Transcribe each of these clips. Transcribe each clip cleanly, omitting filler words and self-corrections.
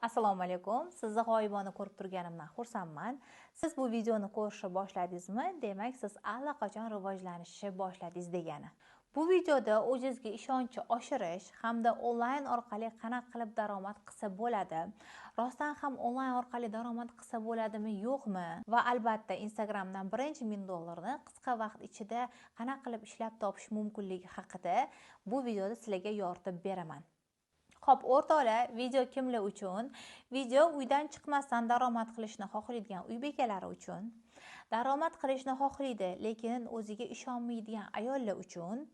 Assalomu alaykum. Sizni g'oyibona ko'rib turganimdan xursandman. Siz bu videoni ko'rishni boshladingizmi? Demak, siz allaqachon rivojlanishni boshladingiz degani. Bu videoda o'zingizga ishonchni oshirish hamda onlayn orqali qanaqa qilib daromad qilsa bo'ladi, rostdan ham onlayn orqali daromad qilsa bo'ladimi, yo'qmi va albatta Instagramdan birinchi 1000 dollarni qisqa vaqt ichida qanaqa qilib ishlab topish mumkinligi haqida bu videoda sizlarga yoritib beraman. Xo'p, o'rtoqlar, video kimlar uchun? Video uydan chiqmasdan daromad qilishni xohlaydigan uy bekalari uchun, daromad qilishni xohlaydi, lekin o'ziga ishonmaydigan ayollar uchun,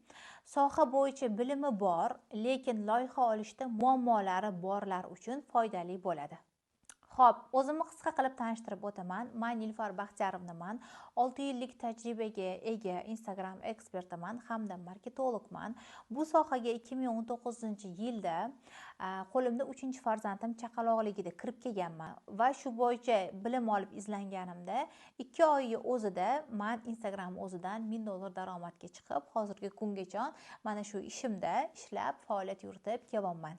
soha bo'yicha bilimi bor, lekin loyiha olishda muammolari borlar uchun foydali bo'ladi. Xo'p, o'zimni qisqa qilib tanishtirib o'taman. Men Nilufar Baxtiyarovnaman. 6 yillik tajribaga ega Instagram ekspertiman hamda marketologman. Bu sohaga 2019-yilda qo'limda 3-farzandim chaqaloqligida kirib kelganman va shu bo'yicha bilim olib izlanganimda 2 oy o'zida men Instagram o'zidan 1000 dollar daromadga chiqib, hozirgi kungacha mana shu ishimda ishlab, faoliyat yuritib kelyapman.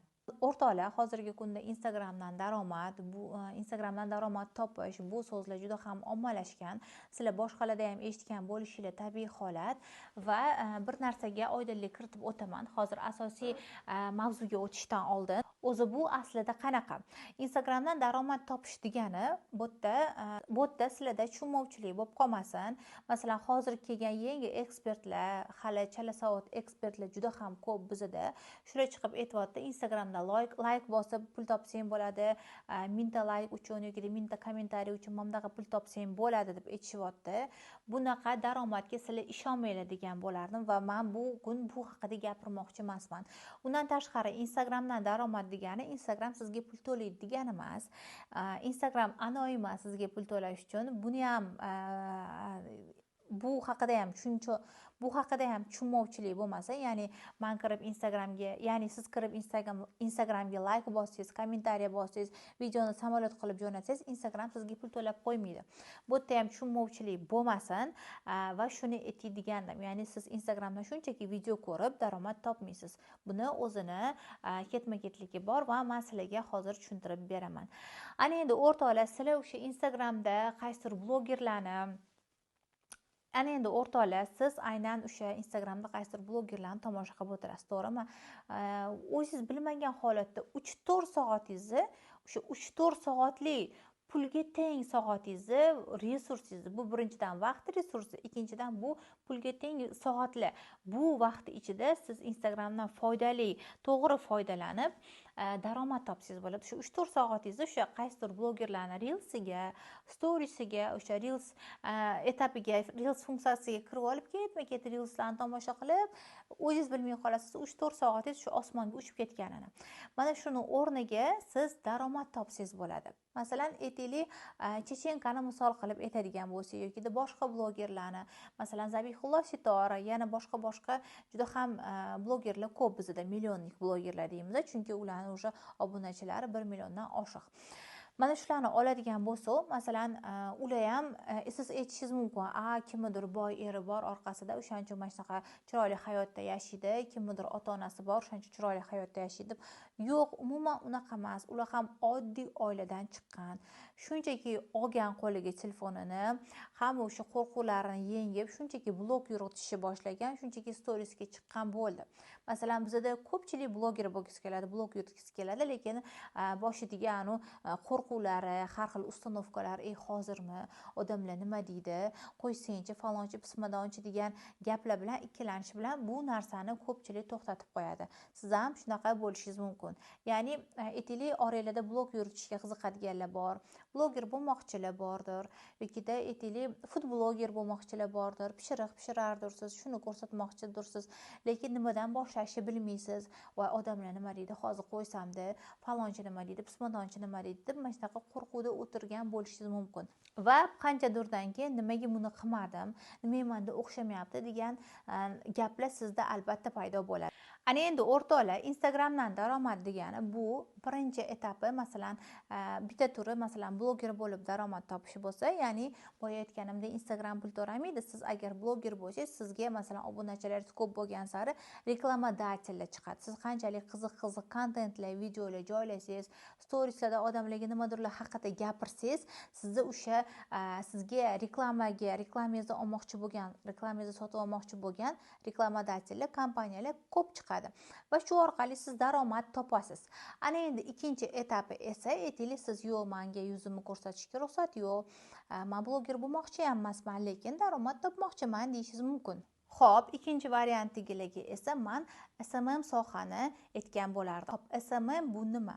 O'rtoqlar, hozirgi kunda Instagramdan daromad, bu Instagramdan daromad topish, bu so'zlar juda ham ommalashgan. Sizlar boshqalarda ham eshitgan bo'lishinglar tabiiy holat va bir narsaga oydinlik kiritib o'taman. Hozir asosiy mavzuga o'tishdan oldin o'zi bu aslida qanaqa? Instagramdan daromad topish degani bu yerda sizlarda tushunmovchilik bo'lib qolmasin. Masalan, hozir kelgan yangi ekspertlar, hali chalasavod ekspertlar juda ham ko'p bizada. Shular chiqib aytyapti, Instagramda layk bosib pul topsang bo'ladi, 1000 ta layk uchun yoki 1000 ta kommentariy uchun mana bunaqa pul topsang bo'ladi deb aytishyapti. Bunaqa daromadga sizlar ishonmanglar degan bo'lardim va men bugun bu haqida gapirmoqchi emasman. Undan tashqari Instagramdan daromad degani Instagram sizga pul to'laydi degani emas. Instagram anoyi emas sizga pul to'lash uchun. Buni ham bu haqida ham tushuncha, bu haqida ham tushunmovchilik bo'lmasa, ya'ni man kirib Instagramga, ya'ni siz kirib Instagramga layk bossangiz, kommentariy bossangiz, videoni samolyot qilib jo'natsangiz, Instagram sizga pul to'lab qo'ymaydi. Bu yerda ham tushunmovchilik bo'lmasin va shuni aytadigandim, ya'ni siz Instagramdan shunchaki video ko'rib daromad topmaysiz. Buni o'zini ketma-ketligi bor va man sizlarga hozir tushuntirib beraman. Ana endi o'rtoqlar, sizlar o'sha Instagramda qaysidir blogerlarni ana endi o'rtoqlar, siz aynan o'sha Instagramda qaysidir blogerlarni tomosha qilib o'tirasiz, to'g'rimi? O'zingiz bilmagan holatda 3-4 soatingizni, o'sha 3-4 soatlik pulga teng soatingizni, resursingizni, bu birinchidan vaqt resursi, ikkinchidan bu pulga teng soatlar. Bu vaqt ichida siz Instagramdan foydali, to'g'ri foydalanib, daromad topsangiz bo'ladi. Shu 3-4 soatingizni o'sha qaysidir blogerlarni reelsiga, storiesiga, o'sha reels etapiga, reels funksiyasiga kirib olib, ketma-ket reelslarni tomosha qilib, o'zingiz bilmay qolasiz, 3-4 soatingiz shu osmonga uchib ketganini. Mana shuni o'rniga siz daromad topsangiz bo'ladi. Masalan, aytaylik, Chechenkani misol qilib aytadigan bo'lsak yoki boshqa blogerlarni, masalan, Zabihullo Sitora, yana boshqa juda ham blogerlar ko'p bizda, millionlik blogerlar deymiz, chunki ularni o'sha obunachilari 1 milliondan oshiq. Mana shularni oladigan bo'lsak, masalan, ular ham siz aytishingiz mumkin, a kimnidir boy eri bor orqasida, o'shaning uchun mana shunaqa chiroyli hayotda yashaydi, kimnidir ota-onasi bor, o'shaning uchun chiroyli hayotda yashaydi deb. Yo'q, umuman unaqa emas. Ular ham oddiy oiladan chiqqan. Shunchaki olgan qo'liga telefonini, hamma o'sha qo'rquvlarini yengib, shunchaki blog yuritishni boshlagan, shunchaki storiesga chiqqan bo'ldi. Masalan, bizada ko'pchilik bloger bo'lgisi keladi, blog yuritgisi keladi, lekin boshidagi anu qo'rquvlari, har xil установка lar, hozirmi, odamlar nima deydi, qo'ysangchi, falonchi, pismadonchi degan gaplar bilan, ikkilanish bilan bu narsani ko'pchilik to'xtatib qo'yadi. Siz ham shunaqa bo'lishingiz mumkin. Ya'ni, aytaylik, oranglarda blog yuritishga qiziqadiganlar bor, bloger bo'lmoqchilar bordir, yokida aytaylik, food bloger bo'lmoqchilar bordir, pishiriq pishirardirsiz, shuni ko'rsatmoqchidirsiz, lekin nimadan boshlashni bilmaysiz. Voy, odamlar nima deydi, hozir qo'ysamda, falonchi nima deydi, pismadonchi nima deydi deb mana shunaqa qo'rquvda o'tirgan bo'lishingiz mumkin. Va qanchadurdan keyin nimaga buni qilmadim, nima menda o'xshamayapti degan gaplar sizda albatta paydo bo'ladi. Ana endi o'rtoqlar, Instagramdan daromad degani bu birinchi etapi, masalan, bitta turi, masalan, bloger bo'lib daromad topish bo'lsa, ya'ni boya aytganimdek Instagram pul to'lamaydi. Siz agar bloger bo'lsangiz, sizga masalan obunachilaringiz ko'p bo'lgan sari reklamadatellar chiqadi. Siz qanchalik qiziq-qiziq kontentlar, videolar joylasangiz, storieslarda odamlarga nimadirlar haqida gapirsangiz, sizni o'sha sizga reklamaga, reklamangizni olmoqchi bo'lgan, reklamangizni sotib olmoqchi bo'lgan reklamadatellar, kompaniyalar ko'p chiqadi. Va shu orqali siz daromad topasiz. Ana endi ikkinchi etapi esa, aytaylik, siz yo'q, menga yuzimni ko'rsatishga ruxsat yo'q, men bloger bo'lmoqchi ham emasman, lekin daromad topmoqchiman deyishingiz mumkin. Xo'p, ikkinchi variantdagilarga esa men SMM sohani aytgan bo'lardim. Xo'p, SMM bu nima?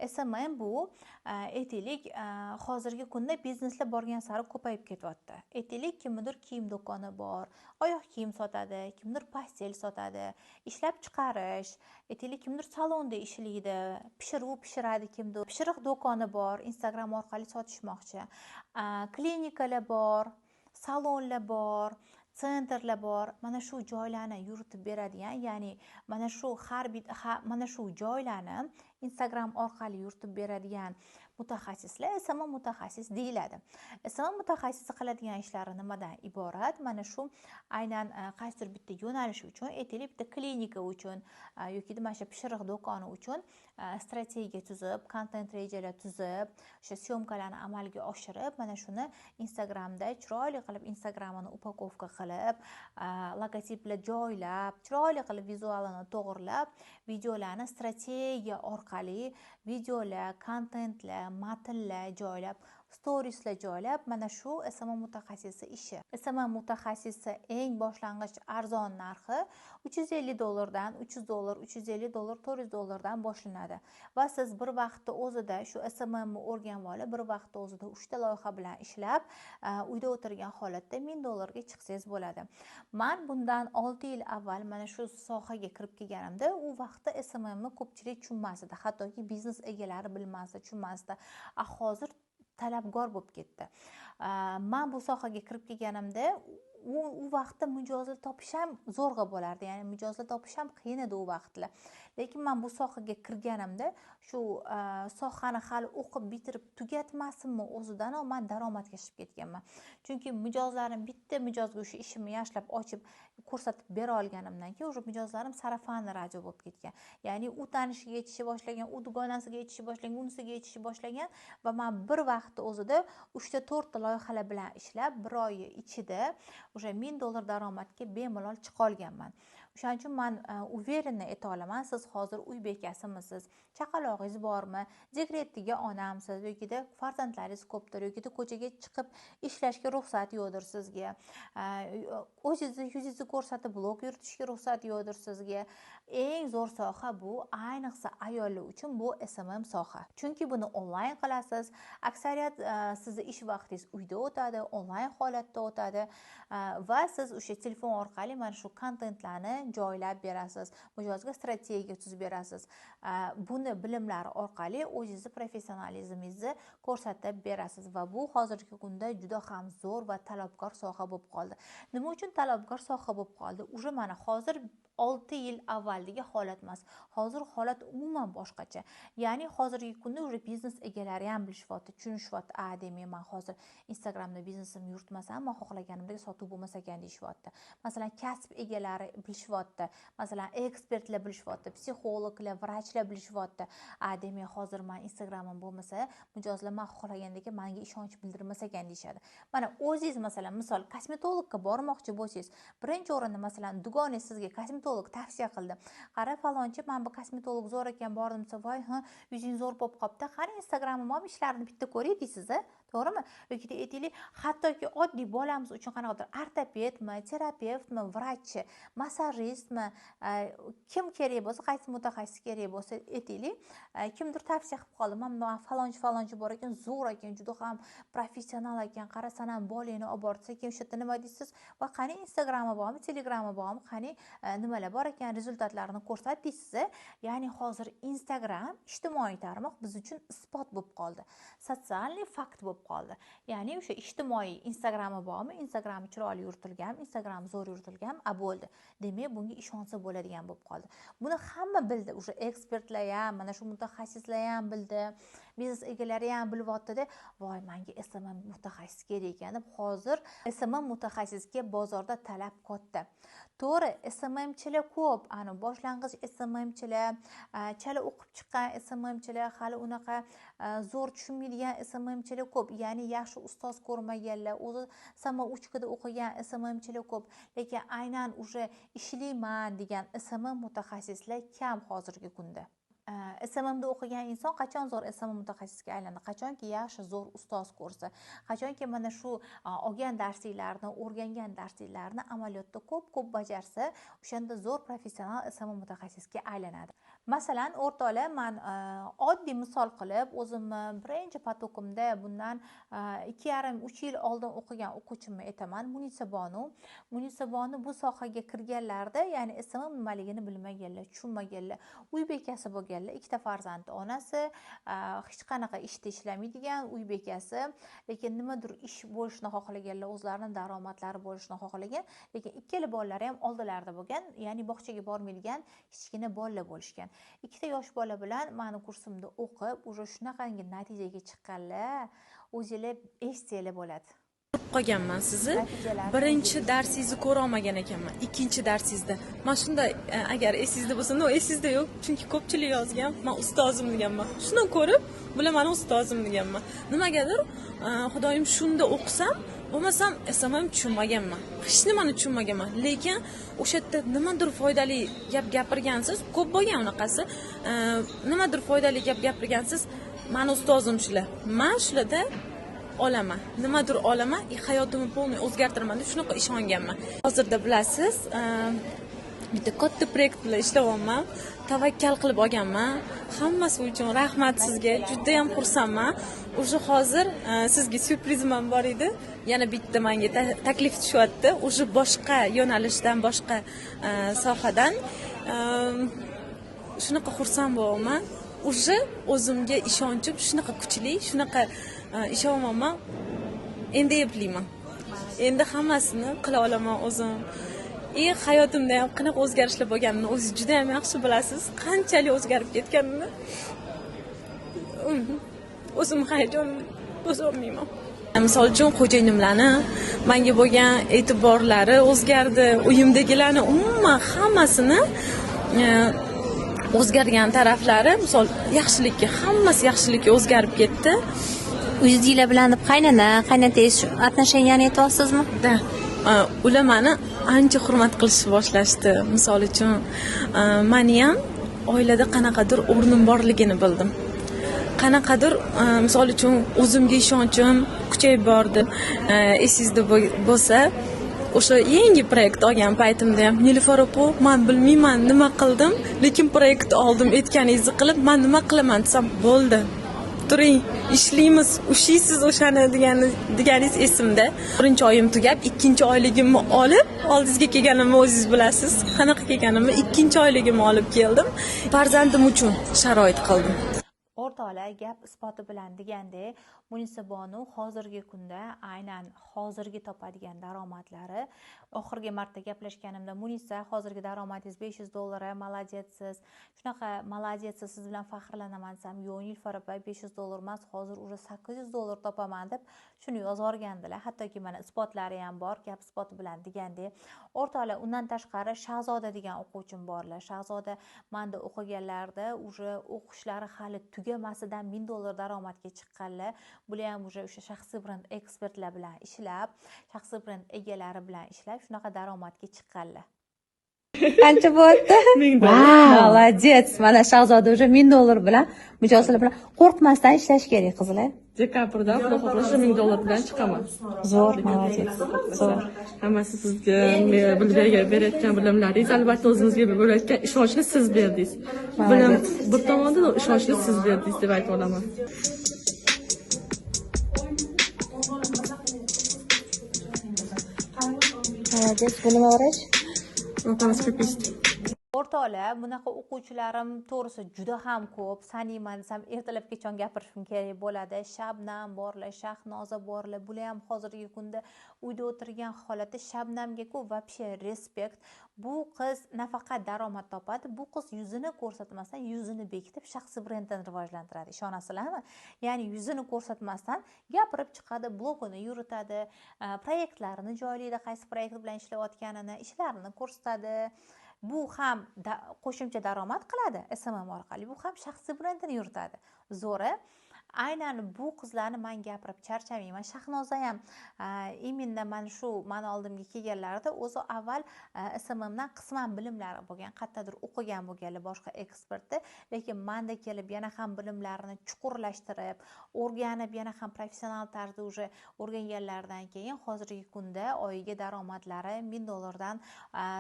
SMM bu, aytaylik, hozirgi kunda bizneslar borgan sari ko'payib ketyapti. Aytaylik, kimnidir kiyim do'koni bor, oyoq kiyim sotadi, kimdir pastel sotadi, ishlab chiqarish, aytaylik, kimdir salonda ishlaydi, pishiruv pishiradi, kimdir pishiriq do'koni bor, Instagram orqali sotishmoqchi. Klinikalar bor, salonlar bor, sentrlar bor. Mana shu joylarni yuritib beradigan, ya'ni mana shu har mana shu joylarni Instagram orqali yuritib beradigan mutaxassislar SMM mutaxassis deyiladi. SMM mutaxassisi qiladigan ishlari nimadan iborat? Mana shu aynan qaysidir bitta yo'nalish uchun, aytaylik, bitta klinika uchun yoki mana shu pishiriq do'koni uchun strategiya tuzib, kontent rejalar tuzib, o'sha syomkalarni amalga oshirib, mana shuni Instagramda chiroyli qilib Instagramini upakovka qilib, logotiplar joylab, chiroyli qilib vizualini to'g'irlab, videolarni strategiya orqali videolar, kontentlar, matnlar joylab, storieslar joylab, mana shu SMM mutaxassisi ishi. SMM mutaxassisi eng boshlang'ich arzon narxi $350 dan, $300, $350, $400 dan boshlanadi. Va siz bir vaqtda o'zida shu SMM ni o'rganib olib, bir vaqtda o'zida 3 ta loyiha bilan ishlab, uyda o'tirgan holatda $1000 ga chiqsangiz bo'ladi. Men bundan 6 yil avval mana shu sohaga kirib kelganimda, u vaqtda SMM ni ko'pchilik tushunmas edi, hattoki biznes egalari bilmasdi, tushunmasdi. Hozir talabgor bo'lib ketdi. Men bu sohaga kirib kelganimda u vaqtda mijozlar topish ham zo'rg'a bo'lardi, ya'ni mijozlar topish ham qiyin edi u vaqtlar. Lekin men bu sohaga kirganimda shu sohani hali o'qib bitirib tugatmasimmi o'zidanoq men daromadga chiqib ketganman. Chunki mijozlarim, bitta mijozga o'sha ishimni yaxshilab ochib ko'rsatib bera olganimdan keyin o'sha mijozlarim sarafan radio bo'lib ketgan. Ya'ni u tanishiga aytishni boshlagan, u dugonasiga aytishni boshlagan, unisiga aytishni boshlagan va men bir vaqtda o'zida 3 ta 4 ta loyihalar bilan ishlab, bir oy ichida o'sha $1000 daromadga bemalol chiqa olganman. O'shaning uchun men уверенно ayta olaman, siz hozir uy bekasimisiz, chaqalog'ingiz bormi, dekretdagi onamsiz yokida farzandlaringiz ko'pdir yokida ko'chaga chiqib ishlashga ruxsat yo'qdir sizga, o'zingizni yuzingizni ko'rsatib blog yuritishga ruxsat yo'qdir sizga. Eng zo'r soha bu, ayniqsa ayollar uchun bu SMM soha. Chunki buni onlayn qilasiz. Aksariyat sizni ish vaqtingiz uyda o'tadi, onlayn holatda o'tadi va siz o'sha telefon orqali mana shu kontentlarni joylab berasiz, mijozga strategiya tuzib berasiz. Buni bilimlari orqali o'zingizni professionalizmingizni ko'rsatib berasiz va bu hozirgi kunda juda ham zo'r va talabgor soha bo'lib qoldi. Nima uchun talabgor soha bo'lib qoldi? Уже mana hozir 6 yil avvaldagi holat emas. Hozir holat umuman boshqacha. Ya'ni hozirgi kunda уже biznes egalari ham bilishyapti, tushunishyapti. A, demak, men hozir Instagramda biznesimni yuritmasam, men xohlaganimdek sotuv bo'lmas ekan deyishyapti. Masalan, kasb egalari bilishyapti. Masalan, ekspertlar bilishyapti, psixologlar, vrachlar bilishyapti. A, demak, hozir men Instagramim bo'lmasa, mijozlar men xohlagandek menga ishonch bildirmas ekan deyishadi. Mana o'zingiz masalan, misol kosmetologga bormoqchi bo'lsangiz, birinchi o'rinda masalan, dugoningiz sizga kosmetolog tavsiya qildi. Qara falonchi, men bu kosmetolog zo'r ekan, bordim desa, voy, ha, yuzing zo'r bo'lib qolibdi. Qani Instagramim ham ishlarini bitta ko'ray deysiz-a? To'g'rimi? Yoki aytaylik, hattoki oddiy bolamiz uchun qanaqadir ortopedmi, terapevtmi, vrachchi, massajistmi, kim kerak bo'lsa, qaysi mutaxassis kerak bo'lsa, aytaylik, kimdir tavsiya qilib qoldi. Mana falonchi falonchi bor ekan, zo'r ekan, juda ham professional ekan, qara san ham bolangni olib bor desa, keyin o'sha yerda nima deysiz? Va qani Instagrami bormi, Telegrami bormi, qani nima nimalar bor ekan, rezultatlarni ko'rsat deysiz. Ya'ni hozir Instagram ijtimoiy tarmoq biz uchun isbot bo'lib qoldi, sotsialniy fakt bo'lib qoldi. Ya'ni o'sha ijtimoiy Instagrami bormi, Instagrami chiroyli yuritilgan, Instagram zo'r yuritilgan, a bo'ldi. Demak, bunga ishonsa bo'ladigan bo'lib qoldi. Buni hamma bildi, o'sha ekspertlar ham, mana shu mutaxassislar ham bildi, biznes egalari ham bilyapti-da, voy menga SMM mutaxassis kerak ekan deb. Hozir SMM mutaxassisga bozorda talab katta. To'g'ri, SMMchilar ko'p, ana boshlang'ich SMMchilar, chala o'qib chiqqan SMMchilar, hali unaqa zo'r tushunmaydigan SMMchilar ko'p, ya'ni yaxshi ustoz ko'rmaganlar, o'zi samouchkada o'qigan SMMchilar ko'p, lekin aynan уже ishlayman degan SMM mutaxassislar kam hozirgi kunda. SMMda o'qigan inson qachon zo'r SMM mutaxassisga aylanadi? Qachonki yaxshi zo'r ustoz ko'rsa, qachonki mana shu olgan darsliklarni, o'rgangan darsliklarni amaliyotda ko'p-ko'p bajarsa, o'shanda zo'r professional SMM mutaxassisga aylanadi. Masalan, o'rtoqlar, men oddiy misol qilib o'zimni birinchi potokimda bundan 2,5-3 yil oldin o'qigan o'quvchimni aytaman, Munisa Bonu. Munisa Bonu bu sohaga kirganlarida, ya'ni SMM nimaligini bilmaganlar, tushunmaganlar, uy bekasi bo'lganlar, ikkita farzand onasi, hech qanaqa ishda ishlamaydigan uy bekasi, lekin nimadir ish bo'lishini xohlaganlar, o'zlarining daromadlari bo'lishini xohlagan, lekin ikkala bolalari ham oldilarida bo'lgan, ya'ni bog'chaga bormaydigan kichkina bolalar bo'lishgan. Ikkita yosh bola bilan meni kursimda o'qib, уже shunaqangi natijaga chiqqanlar, o'zinglar eshitsanglar bo'ladi. Qolganman sizni. Birinchi darsingizni ko'ra olmagan ekanman, ikkinchi darsingizda. Men shunda agar esingizda bo'lsa, no esingizda yo'q, chunki ko'pchilik yozgan, men ustozim deganman. Shuni ko'rib, bular meni ustozim deganman. Nimagadir Xudoyim shunda o'qisam, bo'lmasam SMM tushunmaganman. Hech nimani tushunmaganman. Lekin o'sha yerda nimadir foydali gap gapirgansiz, ko'p bo'lgan unaqasi. Nimadir foydali gap gapirgansiz, meni ustozim shular. Men shularda olaman, nimadir olaman, hayotimni полный o'zgartiraman deb shunaqa ishonganman. Hozirda bilasiz, bitta katta proyekt bilan ishlayapman, tavakkal qilib olganman. Hammasi uchun rahmat sizga, juda ham xursandman. Уже hozir sizga syurprizim ham bor edi. Yana bitta menga taklif tushyapti, уже boshqa yo'nalishdan, boshqa sohadan. Shunaqa xursand bo'lyapman. Уже o'zimga ishonchim shunaqa kuchli, shunaqa ishonmayman. Endi eplayman. Endi hammasini qila olaman o'zim. Hayotimda ham qanaqa o'zgarishlar bo'lganini o'zingiz juda ham yaxshi bilasiz. Qanchalik o'zgarib ketganini. O'zim hayajonimni bosolmayman. Misol uchun xo'jayinimlarni menga bo'lgan e'tiborlari o'zgardi, uyimdagilarni umuman hammasini o'zgargan taraflari, misol yaxshilikka, hammasi yaxshilikka o'zgarib ketdi. Uyingizlar bilan deb qaynona, qaynotangiz отношенияni aytyapsizmi? Da. Ular meni ancha hurmat qilishni boshlashdi. Misol uchun, meni ham oilada qanaqadir o'rnim borligini bildim. Qanaqadir, misol uchun, o'zimga ishonchim kuchayib bordi. Esingizda bo'lsa, o'sha yangi proyekt olgan paytimda ham Nilufar opa, men bilmayman nima qildim, lekin proyekt oldim, aytganingizni qilib, men nima qilaman desam, bo'ldi. Turing, ishlaymiz, ushlaysiz o'shani deganingiz esimda. Birinchi oyim tugab, ikkinchi oyligimni olib, oldingizga kelganimni o'zingiz bilasiz, qanaqa kelganimni, ikkinchi oyligimni olib keldim. Farzandim uchun sharoit qildim. O'rtoqlar, gap isboti bilan deganda, Munisa Bonu hozirgi kunda aynan hozirgi topadigan daromadlari, oxirgi marta gaplashganimda Munisa, hozirgi daromadingiz $500, молодецsiz, shunaqa молодецsiz, siz bilan faxrlanaman desam, yo'q Nilufar opa, $500 emas, hozir уже $800 topaman deb shuni yozib yuborgandilar. Hattoki mana isbotlari ham bor, gap isboti bilan deganda. O'rtoqlar, undan tashqari Shahzoda degan o'quvchim borlar. Shahzoda menda o'qiganlarda уже o'qishlari hali tugamasidan $1000 daromadga chiqqanlar. Bular ham уже o'sha shaxsiy brend ekspertlar bilan ishlab, shaxsiy brend egalari bilan ishlab shunaqa daromadga chiqqanlar. Qancha bo'lyapti? $1000. Молодец. Mana Shahzoda уже $1000 bilan, mijozlar bilan qo'rqmasdan ishlash kerak, qizlar. Dekabrda Xudo xohlasa $1000 bilan chiqaman. Zo'r, молодец. Zo'r. Hammasi sizga berayotgan bilimlaringiz, albatta o'zimizga bo'layotgan ishonchni siz berdingiz. Bilim bir tomondan, ishonchni siz berdingiz deb ayta olaman. Молодец. Bu nima vrach? Laparoskopist. O'rtoqlar, bunaqa o'quvchilarim to'g'risi juda ham ko'p. Saniyman desam, ertalabgacha gapirishim kerak bo'ladi. Shabnam borlar, Shahnoza borlar. Bular ham hozirgi kunda uyda o'tirgan holatda. Shabnamga-ku вообще респект. Bu qiz nafaqat daromad topadi, bu qiz yuzini ko'rsatmasdan, yuzini bekitib shaxsiy brendini rivojlantiradi. Ishonasizlarmi? Ya'ni yuzini ko'rsatmasdan gapirib chiqadi, blogini yuritadi, proyektlarini joylaydi, qaysi proyekt bilan ishlayotganini, ishlarini ko'rsatadi. Bu ham qo'shimcha daromad qiladi SMM orqali, bu ham shaxsiy brendini yuritadi. Zo'ri. Aynan bu qizlarni man gapirib charchamayman. Shahnoza ham именно mana shu mani oldimga kelganlarida o'zi avval SMMdan qisman bilimlari bo'lgan, qayerdadir o'qigan bo'lganlar boshqa ekspertda, lekin manda kelib yana ham bilimlarini chuqurlashtirib, o'rganib, yana ham professional tarzda уже o'rganganlaridan keyin hozirgi kunda oyiga daromadlari $1000 dan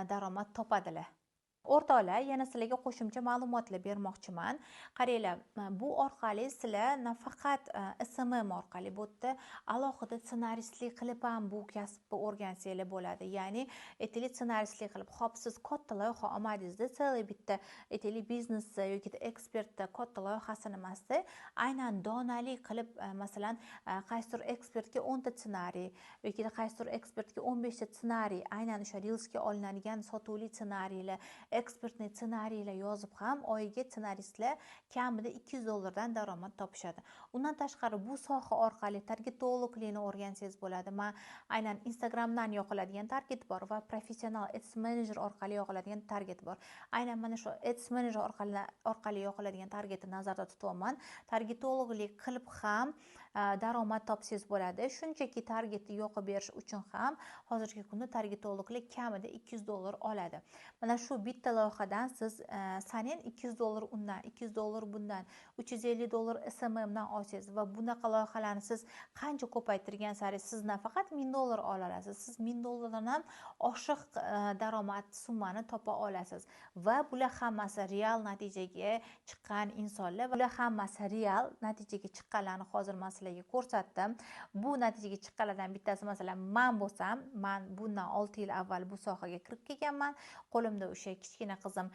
daromad topadilar. O'rtoqlar, yana sizlarga qo'shimcha ma'lumotlar bermoqchiman. Qaranglar, bu orqali sizlar nafaqat SMM orqali, bu yerda alohida ssenaristlik qilib ham bu kasbni o'rgansanglar bo'ladi. Ya'ni, aytaylik, ssenaristlik qilib, hop, siz katta loyiha olmadingizda, целый bitta, aytaylik, biznesni yoki ekspertda katta loyihasini emasda, aynan donali qilib, masalan, qaysidir ekspertga 10 ta ssenariy yoki qaysidir ekspertga 15 ta ssenariy, aynan o'sha reelsga olinadigan sotuvli ssenariylar, экспертный ssenariylar yozib ham oyiga ssenaristlar kamida $200 dan daromad topishadi. Undan tashqari, bu soha orqali targetologlikni o'rgansangiz bo'ladi. Man aynan Instagramdan yoqiladigan target bor va professional ads manager orqali yoqiladigan target bor. Aynan mana shu ads manager orqali yoqiladigan targetni nazarda tutyapman. Targetologlik qilib ham daromad topsangiz bo'ladi. Shunchaki targetni yoqib berish uchun ham hozirgi kunda targetologlar kamida $200 oladi. Mana shu bitta loyihadan siz sanin $200 undan, $200 bundan, $350 SMMdan olsangiz va bunaqa loyihalarni siz qancha ko'paytirgan sari siz nafaqat $1000 ola olasiz, siz $1000 dan ham oshiq daromad summani topa olasiz. Va bular hammasi real natijaga chiqqan insonlar. Bular hammasi real natijaga chiqqanlarni hozir man sizlarga ko'rsatdim. Bu natijaga chiqqanlardan bittasi, masalan, man bo'lsam, man bundan 6 yil avval bu sohaga kirib kelganman. Qo'limda o'sha kichkina qizim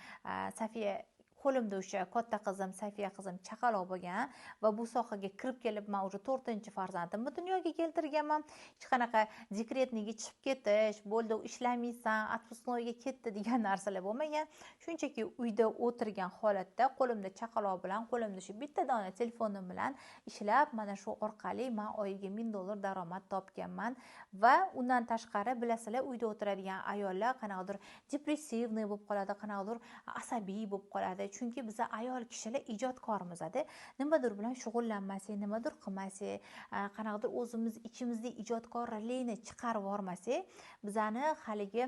Safiya, qo'limda o'sha katta qizim Safiya qizim chaqaloq bo'lgan va bu sohaga kirib kelib man уже to'rtinchi farzandimni dunyoga keltirganman. Hech qanaqa декретный ga chiqib ketish, bo'ldi, ishlamaysan, отпускной ga ketdi degan narsalar bo'lmagan. Shunchaki uyda o'tirgan holatda qo'limda chaqaloq bilan, qo'limda shu bitta dona telefonim bilan ishlab, mana shu orqali man oyiga $1000 daromad topganman. Va undan tashqari, bilasizlar, uyda o'tiradigan ayollar qanaqadir депрессивный bo'lib qoladi, qanaqadir asabiy bo'lib qoladi, chunki biza ayol kishilar ijodkormizda. Nimadir bilan shug'ullanmasak, nimadir qilmasak, qanaqadir o'zimiz ichimizda ijodkorlikni chiqarib yubormasak, bizani haligi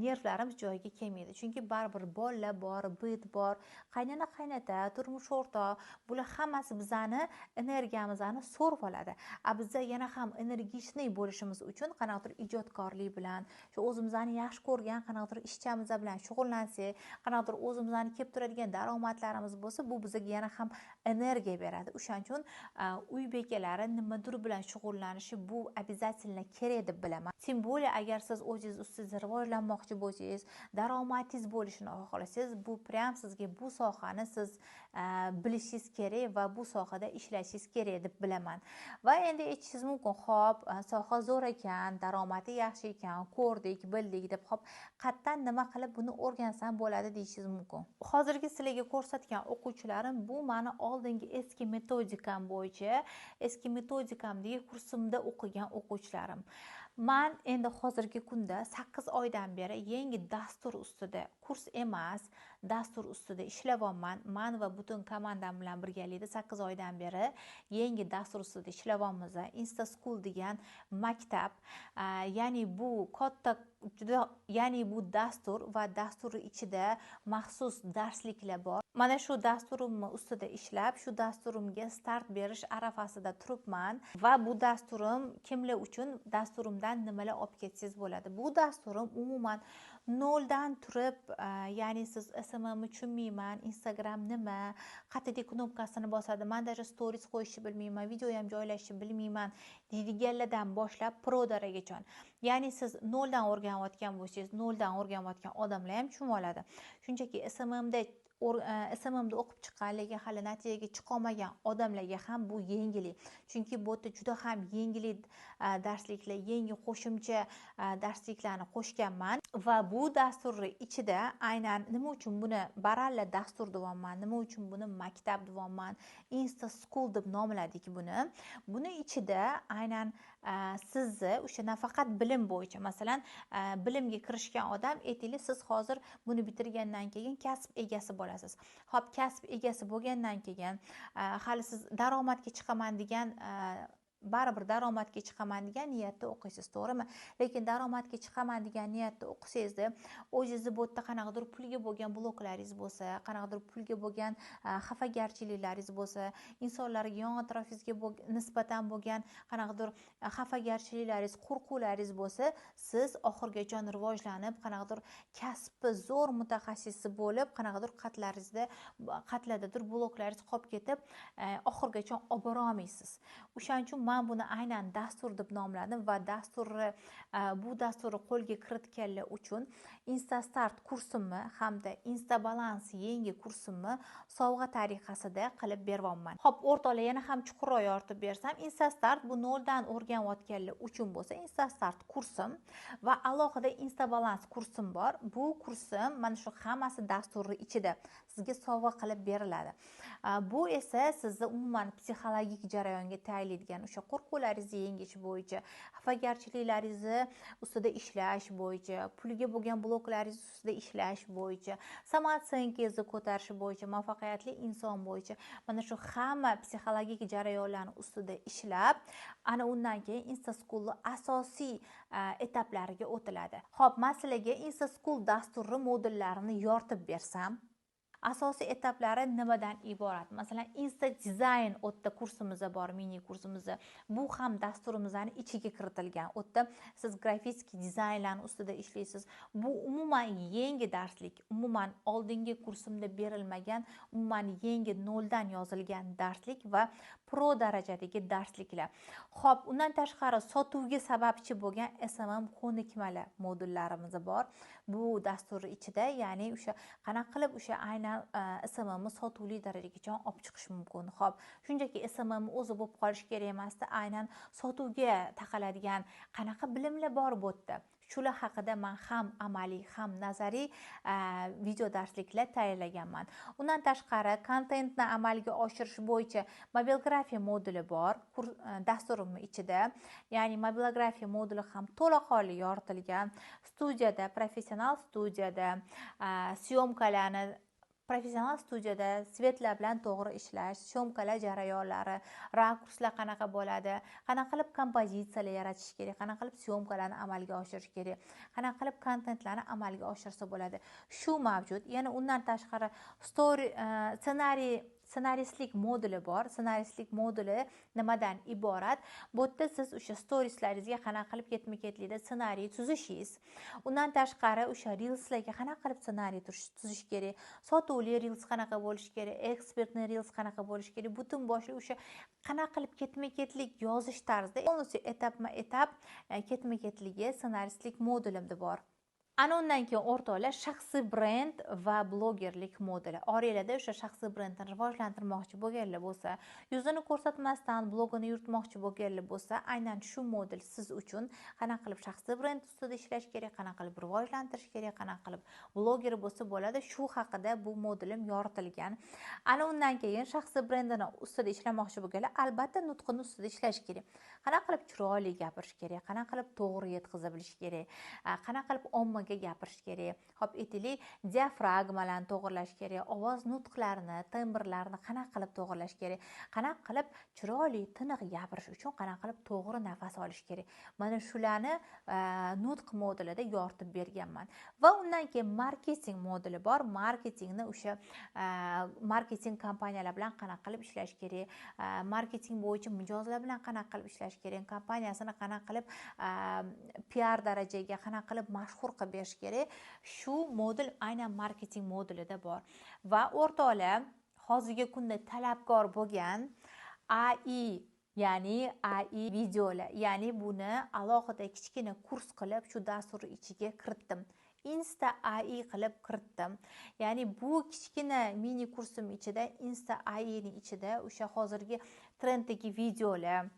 nervlarimiz joyiga kelmaydi, chunki baribir bolalar bor, быт bor, qaynona, qaynota, turmush o'rtoq, bular hammasi bizani energiyamizni so'rib oladi. A biza yana ham энергичный bo'lishimiz uchun qanaqadir ijodkorlik bilan, shu o'zimizni yaxshi ko'rgan qanaqadir ishchamiz bilan shug'ullansak, qanaqadir o'zimizni kelib turadigan daromadlarimiz bo'lsa, bu bizga yana ham energiya beradi. O'shaning uchun uy bekalari nimadir bilan shug'ullanishi bu обязательно kerak deb bilaman. Тем более agar siz o'zingiz ustingizda rivojlanmoqchi bo'lsangiz, daromadingiz bo'lishini xohlasangiz, bu прям sizga bu sohani siz bilishingiz kerak va bu sohada ishlashingiz kerak deb bilaman. Va endi aytishingiz mumkin: "Ho'p, soha zo'r ekan, daromadi yaxshi ekan, ko'rdik, bildik" deb, "Ho'p, qayerdan, nima qilib buni o'rgansam bo'ladi?" deyishingiz mumkin. Hozirgi sizlarga ko'rsatgan o'quvchilarim bu mani oldingi eski metodikam bo'yicha, eski metodikamdagi kursimda o'qigan o'quvchilarim. Man endi hozirgi kunda 8 oydan beri yangi dastur ustida, kurs emas, dastur ustida ishlayapman. Man va butun komandam bilan birgalikda 8 oydan beri yangi dastur ustida ishlayapmiz. Insta School degan maktab, ya'ni bu katta juda, ya'ni bu dastur va dastur ichida maxsus darsliklar bor. Mana shu dasturimni ustida ishlab, shu dasturimga start berish arafasida turibman. Va bu dasturim kimlar uchun? Dasturimdan dasturimdan nimalar olib ketsangiz bo'ladi? Bu dasturim umuman noldan turib, ya'ni siz SMMni tushunmayman, Instagram nima, qayerda knopkasini bosadi, man даже stories qo'yishni bilmayman, video ham joylashni bilmayman deydiganlardan boshlab pro darajagacha. Ya'ni siz noldan o'rganayotgan bo'lsangiz, noldan o'rganayotgan odamlar ham tushunib oladi. Shunchaki SMMda o'qib chiqqan, lekin hali natijaga chiqolmagan odamlarga ham bu yengillik. Chunki bu yerda juda ham yengillik darsliklar, yangi qo'shimcha darsliklarni qo'shganman va bu dasturni ichida aynan nima uchun buni baralla dastur deyapman, nima uchun buni maktab deyapman, Insta School deb nomladik buni. Buni ichida aynan sizni o'sha nafaqat bilim bo'yicha, masalan, bilimga kirishgan odam, aytaylik, siz hozir buni bitirgandan keyin kasb egasi bo'lasiz. Xo'p, kasb egasi bo'lgandan keyin hali siz daromadga chiqaman degan, baribir daromadga chiqaman degan niyatda o'qiysiz, to'g'rimi? Lekin daromadga chiqaman degan niyatda o'qisangizda, o'zingizni bu yerda qanaqadir pulga bo'lgan bloklaringiz bo'lsa, qanaqadir pulga bo'lgan xafagarchiliklaringiz bo'lsa, insonlarga, yon atrofingizga nisbatan bo'lgan qanaqadir xafagarchiliklaringiz, qo'rquvlaringiz bo'lsa, siz oxirigacha rivojlanib, qanaqadir kasbi zo'r mutaxassisi bo'lib, qanaqadir qatlaringizda, qatlardadir bloklaringiz qolib ketib, oxirigacha olib bora olmaysiz. O'shaning uchun men buni aynan dastur deb nomladim va bu dasturni qo'lga kiritganlar uchun Insta Start kursimni hamda Insta Balance yangi kursimni sovg'a tariqasida qilib beryapman. Xo'p, o'rtoqlar, yana ham chuqurroq yoritib bersam, Insta Start bu noldan o'rganayotganlar uchun bo'lsa, Insta Start kursim va alohida Insta Balance kursim bor. Bu kursim mana shu hammasi dasturni ichida sizga sovg'a qilib beriladi. Bu esa sizni umuman psixologik jarayonga tayyorlaydigan, o'sha qo'rquvlaringizni yengish bo'yicha, xafagarchiliklaringizni ustida ishlash bo'yicha, pulga bo'lgan bloklaringiz ustida ishlash bo'yicha, samoocenkangizni ko'tarish bo'yicha, muvaffaqiyatli inson bo'yicha mana shu hamma psixologik jarayonlarni ustida ishlab, ana undan keyin Insta School'ning asosiy etaplariga o'tiladi. Xo'p, men sizlarga Insta School dasturi modullarini yoritib bersam, asosiy etaplari nimadan iborat? Masalan, Insta Design o'tda kursimiz bor, mini kursimiz. Bu ham dasturimizning ichiga kiritilgan. O'tda siz grafik dizaynlarning ustida ishlaysiz. Bu umuman yangi darslik, umuman oldingi kursimda berilmagan, umuman yangi noldan yozilgan darslik va pro darajadagi darsliklar. Xo'p, undan tashqari sotuvga sababchi bo'lgan SMM ko'nikmalar modullarimiz bor. Bu dastur ichida, ya'ni o'sha qanaqa qilib o'sha aynan SMMni sotuvli darajagacha olib chiqish mumkin. Xo'p, shunchaki SMM o'zi bo'lib qolish kerak emasdi, aynan sotuvga taqaladigan qanaqa bilimlar bor bu yerda. Shular haqida men ham amaliy, ham nazariy video darsliklar tayyorlaganman. Undan tashqari kontentni amalga oshirish bo'yicha mobilografiya moduli bor dasturimning ichida. Ya'ni mobilografiya moduli ham to'laqonli yoritilgan. Studiyada, professional studiyada, syomkalarni professional studiyada svetlar bilan to'g'ri ishlash, syomkalar jarayonlari, rakurslar qanaqa bo'ladi, qanaqa qilib kompozitsiyalar yaratish kerak, qanaqa qilib syomkalarni amalga oshirish kerak, qanaqa qilib kontentlarni amalga oshirsa bo'ladi. Shu mavjud. Yana undan tashqari story, ssenariy, ssenaristlik moduli bor. Ssenaristlik moduli nimadan iborat? Bu yerda siz o'sha storieslaringizga qanaqa qilib ketma-ketlikda ssenariy tuzishingiz, undan tashqari o'sha reelslarga qanaqa qilib ssenariy tuzish kerak, sotuvli reels qanaqa bo'lishi kerak, ekspertni reels qanaqa bo'lishi kerak, butun boshli o'sha qanaqa qilib ketma-ketlik yozish tarzida полностью etapma-etap ketma-ketligi ssenaristlik modulimda bor. Ana undan keyin o'rtoqlar, shaxsiy brend va blogerlik moduli. Oranglarda o'sha shaxsiy brendni rivojlantirmoqchi bo'lganlar bo'lsa, yuzini ko'rsatmasdan blogini yuritmoqchi bo'lganlar bo'lsa, aynan shu modul siz uchun. Qanaqa qilib shaxsiy brend ustida ishlash kerak, qanaqa qilib rivojlantirish kerak, qanaqa qilib bloger bo'lsa bo'ladi, shu haqida bu modulim yoritilgan. Ana undan keyin shaxsiy brendini ustida ishlamoqchi bo'lganlar albatta nutqini ustida ishlash kerak. Qanaqa qilib chiroyli gapirish kerak, qanaqa qilib to'g'ri yetkaza bilish kerak, qanaqa qilib ommaga Громко gapirish kerak. Hop, aytaylik, diafragmalarni to'g'irlash kerak, ovoz nutqlarini, tembrlarni qanaqa qilib to'g'irlash kerak, qanaqa qilib chiroyli, tiniq gapirish uchun qanaqa qilib to'g'ri nafas olish kerak. Mana shularni nutq modulida yoritib berganman. Va undan keyin marketing moduli bor. Marketingni o'sha marketing kompaniyalar bilan qanaqa qilib ishlash kerak, marketing bo'yicha mijozlar bilan qanaqa qilib ishlash kerak, kompaniyasini qanaqa qilib PR darajaga, qanaqa qilib mashhur qilib berish kerak, shu modul aynan marketing modulida bor. Va o'rtoqlar, hozirgi kunda talabgor bo'lgan AI, ya'ni AI videolar, ya'ni buni alohida kichkina kurs qilib shu dastur ichiga kiritdim. Insta AI qilib kiritdim. Ya'ni bu kichkina mini kursim ichida, Insta AIning ichida o'sha hozirgi trenddagi videolar,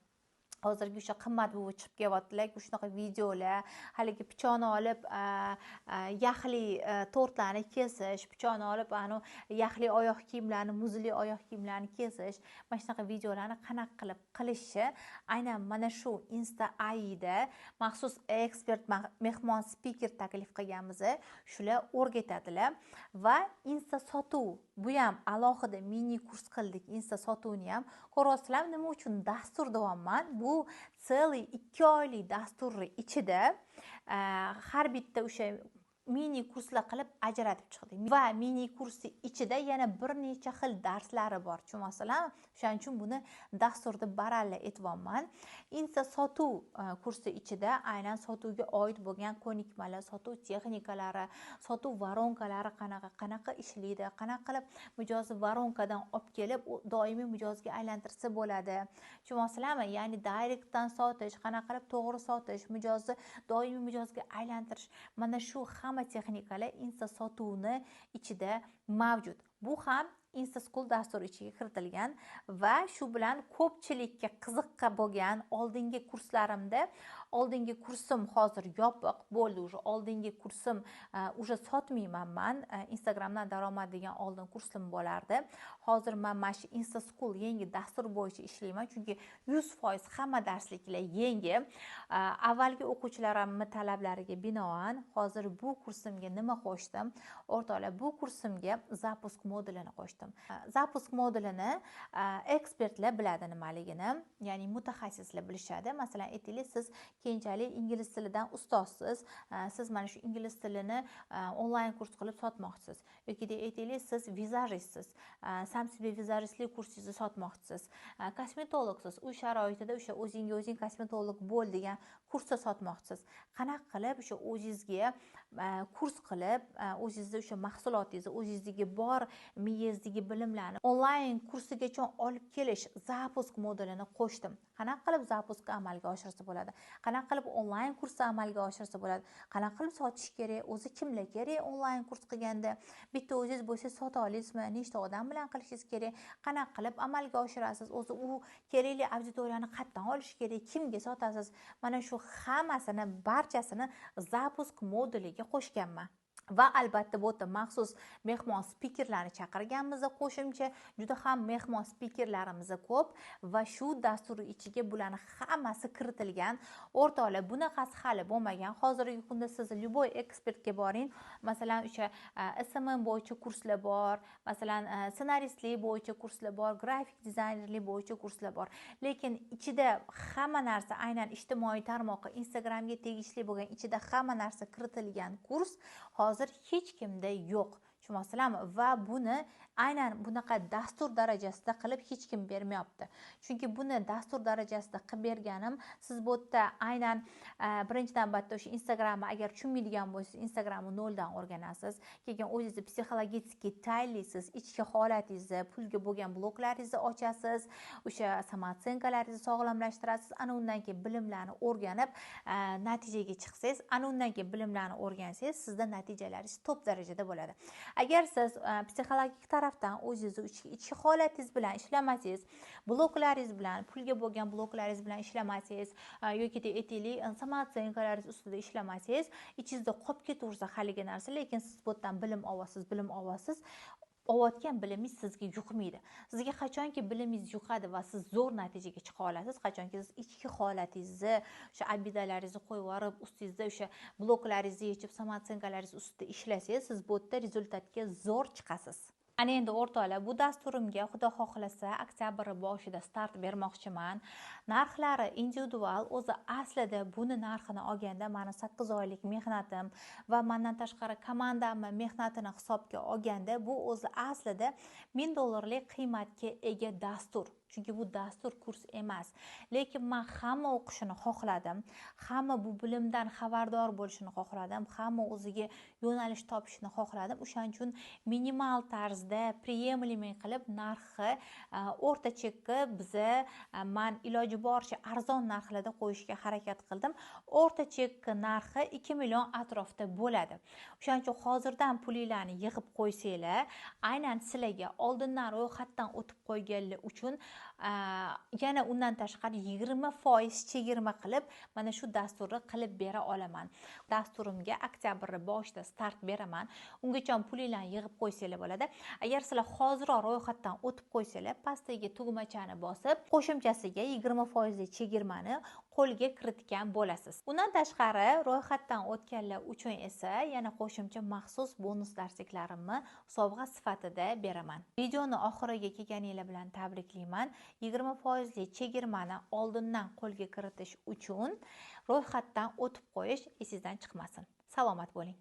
hozirgi o'sha qimmat bo'lib chiqib kelyaptilar, shunaqa videolar, haligi pichoqni olib yaxli tortlarni kesish, pichoqni olib anu yaxli oyoq kiyimlarni, muzli oyoq kiyimlarni kesish, mana shunaqa videolarni qanaqa qilib qilishi aynan mana shu Insta AIda maxsus ekspert mehmon spiker taklif qilganmiz, shular o'rgatadilar. Va Insta sotuv, bu ham alohida mini kurs qildik, Insta sotuvni ham ko'ryapsizlar. Nima uchun dastur deyapman? Bu целый 2 oylik dasturni ichida har bitta o'sha mini kurslar qilib ajratib chiqdik. Va mini kursi ichida yana bir necha xil darslari bor, tushunyapsizlarmi? O'shaning uchun buni dasturda baralla aytyapman. Insta sotuv kursi ichida aynan sotuvga oid bo'lgan ko'nikmalar, sotuv texnikalari, sotuv воронка lari qanaqa ishlaydi, qanaqa qilib mijozni воронка dan olib kelib doimiy mijozga aylantirsa bo'ladi, tushunyapsizlarmi? Ya'ni direktdan sotish, qanaqa qilib to'g'ri sotish, mijozni doimiy mijozga aylantirish, mana shu hamma texnikalar Insta sotuvni ichida mavjud. Bu ham Insta School dasturi ichiga kiritilgan. Va shu bilan ko'pchilikka qiziqqa bo'lgan oldingi kurslarimda, oldingi kursim hozir yopiq bo'ldi, уже oldingi kursim уже sotmayman man. Instagramdan daromad degan oldin kursim bo'lardi. Hozir man mana shu Insta School yangi dastur bo'yicha ishlayman, chunki 100% hamma darsliklar yangi. Avvalgi o'quvchilarimni talablariga binoan hozir bu kursimga nima qo'shdim? O'rtoqlar, bu kursimga запуск modulini qo'shdim. Запуск modulini ekspertlar biladi nimaligini, ya'ni mutaxassislar bilishadi. Masalan, aytaylik, siz keyinchalik ingliz tilidan ustozsiz, siz mana shu ingliz tilini onlayn kurs qilib sotmoqchisiz, yoki aytaylik, siz vizajistsiz, сам себе vizajistlik kursingizni sotmoqchisiz, kosmetologsiz, uy sharoitida o'sha o'zingga o'zing kosmetolog bo'l degan kursni sotmoqchisiz. Qanaqa qilib o'sha o'zingizga kurs qilib, o'zingizni o'sha mahsulotingizni, o'zingizdagi bor miyangizdagi bilimlarni onlayn kursigacha olib kelish запуск modulini qo'shdim. Qanaqa qilib запуск ni amalga oshirsa bo'ladi, qanaqa qilib onlayn kursni amalga oshirsa bo'ladi, qanaqa qilib sotish kerak, o'zi kimlar kerak onlayn kurs qilganda, bitta o'zingiz bo'lsangiz sota olasizmi, nechta odam bilan qilishingiz kerak, qanaqa qilib amalga oshirasiz, o'zi u kerakli auditoriyani qayerdan olish kerak, kimga sotasiz, mana shu hammasini, barchasini запуск moduliga qo'shganman. Va albatta bu yerda maxsus mehmon spikerlarni chaqirganmiz, qo'shimcha juda ham mehmon spikerlarimiz ko'p va shu dastur ichiga bularni hammasi kiritilgan. O'rtoqlar, bunaqasi hali bo'lmagan. Hozirgi kunda siz любой ekspertga boring, masalan, o'sha SMM bo'yicha kurslar bor, masalan, ssenaristlik bo'yicha kurslar bor, grafik dizaynerlik bo'yicha kurslar bor, lekin ichida hamma narsa aynan ijtimoiy tarmoqqa, Instagramga tegishli bo'lgan ichida hamma narsa kiritilgan kurs hozir hech kimda yo'q. Tushunyapsizlarmi? Va buni aynan bunaqa dastur darajasida qilib hech kim bermayapti. Chunki buni dastur darajasida qilib berganim, siz bu yerda aynan birinchi navbatda o'sha Instagramni agar tushunmaydigan bo'lsangiz, Instagramni noldan o'rganasiz. Keyin o'zingizni psixologически tayyorlaysiz, ichki holatingizni, pulga bo'lgan bloklaringizni ochasiz, o'sha самооценка laringizni sog'lomlashtirasiz. Ana undan keyin bilimlarni o'rganib, natijaga chiqsangiz, ana undan keyin bilimlarni o'rgansangiz, sizda natijalaringiz top darajada bo'ladi. Agar siz psixologik tarafdan o'zingizni ichki holatingiz bilan ishlamasangiz, bloklaringiz bilan, pulga bo'lgan bloklaringiz bilan ishlamasangiz, yoki aytaylik, самооценка laringiz ustida ishlamasangiz, ichingizda qolib ketaversa haligi narsa, lekin siz bu yerdan bilim olasiz, bilim olasiz, Olayotgan bilimingiz sizga yuqmaydi. Sizga qachonki bilimingiz yuqadi va siz zo'r natijaga chiqa olasiz, qachonki siz ichki holatingizni, o'sha обида laringizni qo'yib yuborib, ustingizda o'sha bloklaringizni yechib, самооценка laringiz ustida ishlasangiz, siz bu yerda результат ga zo'r chiqasiz. Ana endi, o'rtoqlar, bu dasturimga, xudo xohlasa, oktyabr boshida start bermoqchiman. Narxlari individual. O'zi aslida buni narxini olganda, mani 8 oylik mehnatim va mandan tashqari komandamni mehnatini hisobga olganda, bu o'zi aslida 1000 dollarlik qiymatga ega dastur, chunki bu dastur, kurs emas. Lekin man hamma o'qishini xohladim, hamma bu bilimdan xabardor bo'lishini xohladim, hamma o'ziga yo'nalish topishini xohladim. O'shaning uchun minimal tarzda, приемлемый qilib, narxi o'rta chekka biza man iloji boricha arzon narxlarda qo'yishga harakat qildim. O'rta chekka narxi 2 million atrofida bo'ladi. O'shaning uchun hozirdan pulinglarni yig'ib qo'ysanglar, aynan sizlarga, oldindan ro'yxatdan o'tib qo'yganlar uchun yana undan tashqari 20% chegirma qilib, mana shu dasturni qilib bera olaman. Dasturimga oktyabr boshida start beraman. Ungacha pulinglarni yig'ib qo'ysanglar bo'ladi. Agar sizlar hoziroq ro'yxatdan o'tib qo'ysanglar, pastdagi tugmachani bosib, qo'shimchasiga 20 foizlik chegirmani qo'lga kiritgan bo'lasiz. Undan tashqari, ro'yxatdan o'tganlar uchun esa yana qo'shimcha maxsus bonus darsliklarimni sovg'a sifatida beraman. Videoni oxiriga kelganinglar bilan tabriklayman. 20 foizli chegirmani oldindan qo'lga kiritish uchun ro'yxatdan o'tib qo'yish esingizdan chiqmasin. Salomat bo'ling.